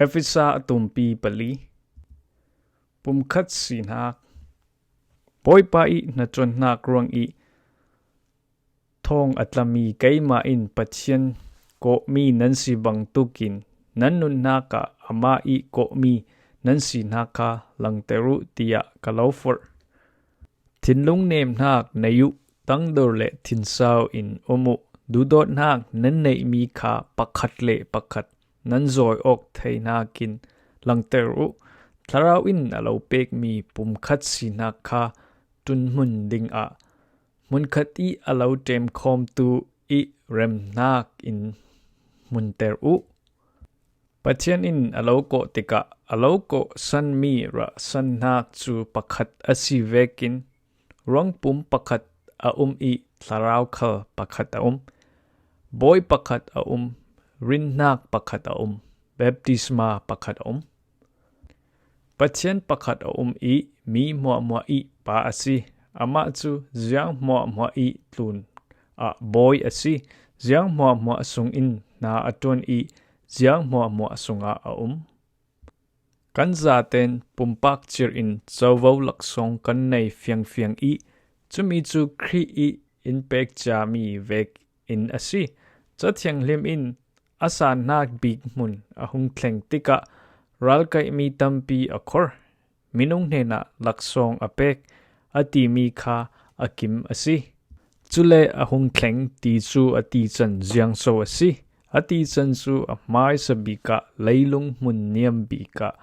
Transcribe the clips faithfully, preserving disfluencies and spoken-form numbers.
Efesa a tumpi pali. Pumkhat sihnak. Bawipa ih hnaṭuanhnak ruangih thawng a tlami keimah in Pathian kawhmi nan si bangtukin nan nunnak ah amah ih kawhmi nan sinak kha langter uh, tiah ka lo forh. Thinlung nemhnak nei uh, tangdor le thinsau in um uh, duhdawtnak nan neihmi kha pakhat le pakhat nan zawi awk theihnakin langter uh. Thlarau in a lo pekmi pumkhat sinak kha tunhmun dingah hmunkhat ih a lo ṭemkhawmtu ih remhnak in hmunter uh. Pathian in a lo kawh tikah a lo kawhsanmi rahsanhnak cu pakhat a si vekin ruangpum pakhat a um ih thlarau khal pakhat a um, bawi pakhat a um, rinhnak pakhat a um, baptisma pakhat a um. Pathian pakhat a um ih mi hmuahhmuah ih Pa a si. Amah cu ziang hmuahhmuah ih tlun ah Bawi a si. Ziang hmuahhmuah sungin hna a ṭuan ih ziang hmuahhmuah sungah a um. Kan zaten pumpak cir in covo laksawng kan nei fiangfiang ih cumi cu Khrih ih in pek ciami vek in a si. Ca Thianghlim in a sannak bik hmun a hung thleng tikah ralkaihmi tampi a khor. Minung hnenah laksawng a pek a timi kha a kim a si. Cule a hung thleng ti cu a tican ziangso a si? A tican cu a hmaisa bikah leilung hmun niam bikah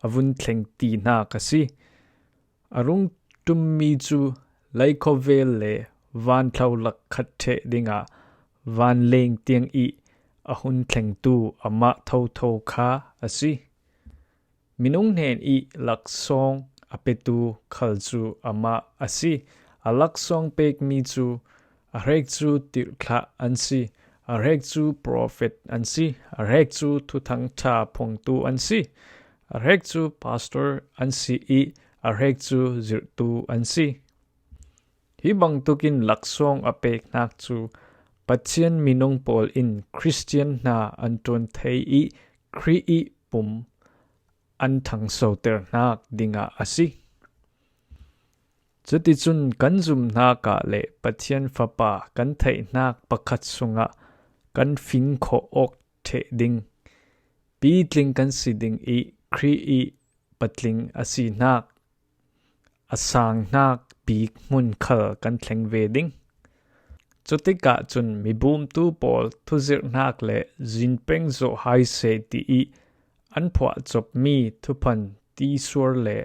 a vun thleng tinak a si. A rung ṭummi cu leikhuavel le vanthlo lak khat ṭheh dingah vanleng tiang ih a hun thlengtu amah thotho kha a si. Minung hnen ih laksawng a petu khal cu amah a si. A laksawng pekmi cu a hrek cu tirhthlah an si, a hrek cu profet an si, a hrek cu thuthang ṭha phuangtu an si, a hrek cu pastor an si ih a hrek cu zirhtu an si. Hi bangtukin laksawng a peknak cu Pathian minung pawl in Khristian hna an ṭuan thei ih Khrih ih pum an ṭhangsoternak dingah a si. Cuticun kan zumhnak ah le Pathian Fapa kan theihnak pakhat sungah kan fing khawh awk ṭheh ding, pitling kan si ding ih Khrih ih patling a sihnak, a sanghnak bik hmun khal kan thleng ve ding. Cutikah cun mibumtu pawl thuzirhnak le zinpeng zawh hai seh tiih an phuahcopmi thuphan tisuar le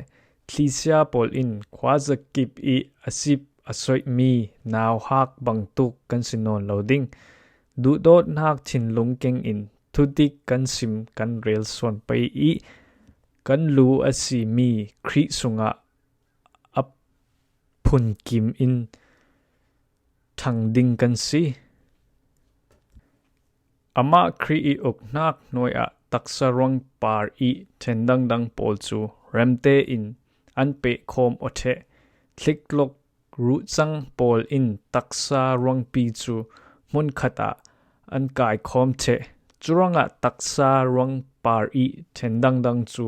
thlisia pawl in khuazakip ih a sip a soihmi nauhak bangtuk kan si nawn lo ding. Duhdawtnak thinlung keng in thudik kan sim kan rel sawn pei ih kan lu a simi Khrih sungah a phunkim in ṭhang ding kan si. Amah Khrih ih uknak hnuai ah taksa ruangpar ih ṭhen dangdang pawl cu remte in an pehkhawm aw ṭheh. Thliklok ruhcang pawl in taksa ruangpi cu hmunkhat ah an kaikhawm ṭheh. Curuangah taksa ruangpar ih ṭhen dangdang cu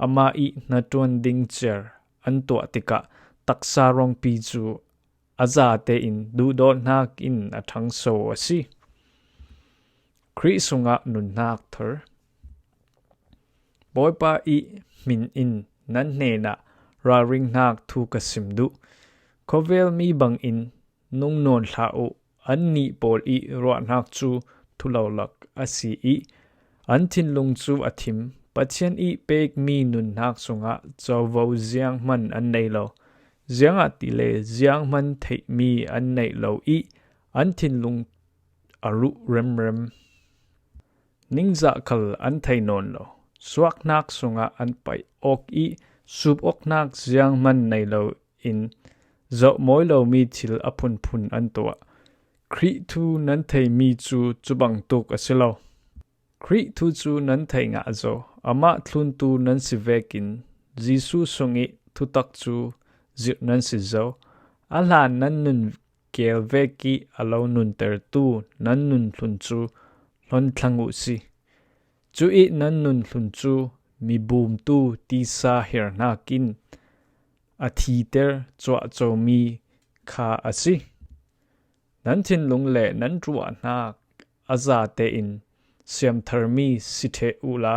amah ih hnaṭuan ding ciar an tuah tikah taksa ruangpi cu a zate in duhdawtnak in a ṭhangso a si. Khrih sungah nunnak thar. Bawipa ih hmin in nan hnenah ralringnak thu ka sim duh. Khawvel mi bangin nung nawn hlah uh. Annih pawl ih ruahnak cu thulolak a si ih an thinlung cu a thim. Pathian ih pekmi nunnak sungah covo zianghman an nei lo. Ziangahtile zianghman theihmi an neih lo ih an thinlung a ruh remrem. Ningzah khal an thei nawn lo. Suaknak sungah an paih awk ih sup awknak zianghman nei lo in zoh mawi lomi thil a phunphun an tuah. Khrih thu nan theimi cu cubangtuk a si lo. Khrih thu cu nan thei ngah zo. Amah thluntu nan si vekin Jesuh sungih thutak cu zirh nan si zo. A hlan nan nun keel vek ih a lo nuntertu nan nun hlun cu hlonthlang uh si. Cuih nan nunhlun cu mibumtu tisa hirhnak in a thiter cuahcomi kha a si. Nan thinlung le nan ruahnak a zate in siamtharmi si ṭheh uhla,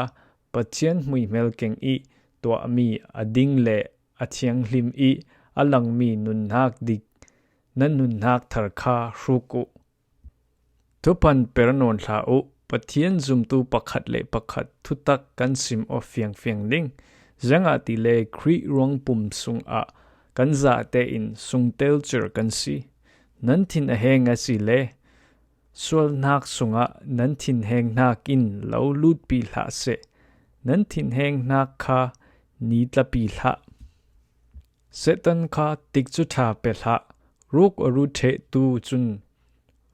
Pathian hmuihmel keng ih tuahmi a ding le a thianghlim ih a langmi nunnak dik nan nunnak thar kha hruk uh. Thuphan per nawn hlah uh. Pathian zumtu pakhat le pakhat thutak kan sim aw fiangfiang ding. Ziangahtile Khrih ruangpum sungah kan zate in sungtel cer kan si. Nan thin a heng a si le, sualnak sungah nan thinhengnak in lo lutpi hlah seh. Nan thinhengnak kha ni tlapi hlah. Satan kha tikcu ṭha pe hlah. Ruk a ru ṭhehtu cun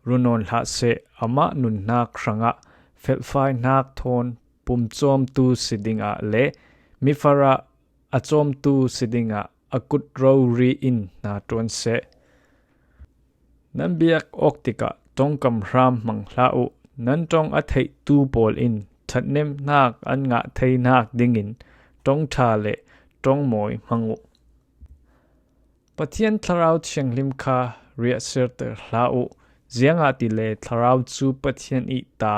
ru nawn hlah seh. Amah nunnak hrangah felhfainak thawn pumcawmtu si dingah le mifarah a cawmtu si dingah a kut rori in hna ṭuan seh. Nan biak awk tikah ṭongkam hram hmang hlah uh. Nan ṭong a theihtu pawl in ṭhatnemnak an ngah theinak dingin ṭong ṭha le ṭong mawi hmang uh. Pathian Thlarau Thianghlim kha riahserter hlah uh, ziangahtile Thlarau cu Pathian ih ta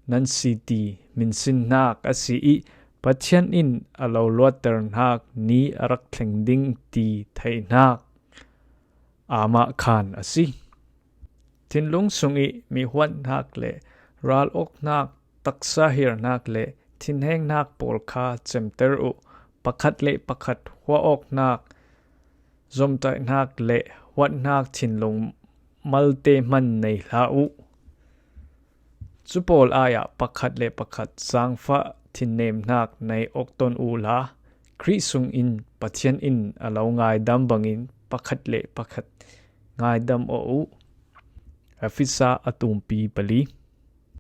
nan si ti minsinnak a si ih Pathian in a lo luatternak ni a rak thleng ding ti theihnak amah khan a si. Thinlung sungih mi huatnak le ral awknak, taksa hirnak le thinhengnak pawl kha cemter uh. Pakhat le pakhat huah awknak, zomtaihnak le huatnak thinlung malte hman nei hlah uh. Cu pawl ai-ah pakhat le pakhat zaangfah thinnemnak nei awk ton uhla, Khrih sungin Pathian in a lo ngaidam bangin pakhat le pakhat ngaidam aw uh. Efesa a tumpi pali.